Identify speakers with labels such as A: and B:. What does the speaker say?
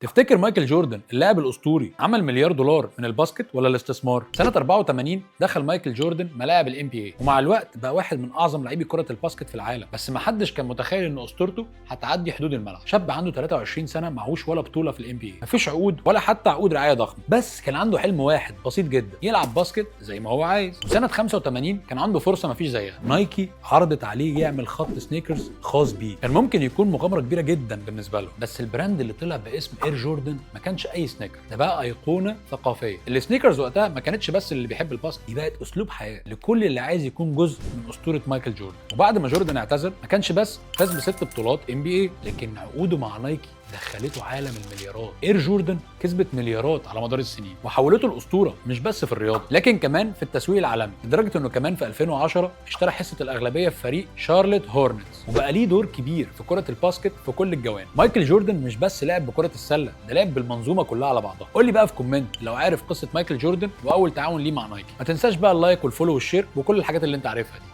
A: تفتكر مايكل جوردن اللاعب الاسطوري عمل مليار دولار من ال basket ولا الاستثمار؟ سنة 84 دخل مايكل جوردن ملاعب ال NBA، ومع الوقت بقى واحد من اعظم لاعبي كره ال basket في العالم. بس ما حدش كان متخيل ان اسطورته هتعدي حدود الملعب. شاب عنده 23 سنة معهوش ولا بطوله في ال NBA، مفيش عقود ولا حتى عقود رعاية ضخمة، بس كان عنده حلم واحد بسيط جدا، يلعب basket زي ما هو عايز. وسنة 85 كان عنده فرصة مفيش زيها، نايكي عرضت عليه يعمل خط sneakers خاص بيه. كان ممكن يكون مغامرة كبيرة جدا بالنسبة له، بس ال brand اللي طلع باسم Air Jordan ما كانش اي sneaker، ده بقى ايقونة ثقافية. ال sneakers وقتها ما كانتش بس اللي بيحب ال basket، دي بقت اسلوب حياة لكل اللي عايز يكون جزء من اسطورة مايكل جوردن. وبعد ما جوردن اعتزل ما كانش بس فاز بست بطولات NBA، لكن عقوده مع نايكي دخلته عالم المليارات. Air Jordan كسبت مليارات على مدار السنين وحولته الاسطورة مش بس في الرياضة لكن كمان في التسويق العالمي، لدرجة انه كمان في 2010 اشترى حصة الاغلبية في فريق شارلوت هورنتس وبقى ليه دور كبير في كره ال basket في كل الجوانب. مايكل جوردن مش بس لعب بكره السلة، ده لعب بالمنظومه كلها على بعضها. قول لي بقى في comment لو عارف قصة مايكل جوردن واول تعاون ليه مع نايكي. ما تنساش بقى ال like وال follow وال share وكل الحاجات اللي انت عارفها دي.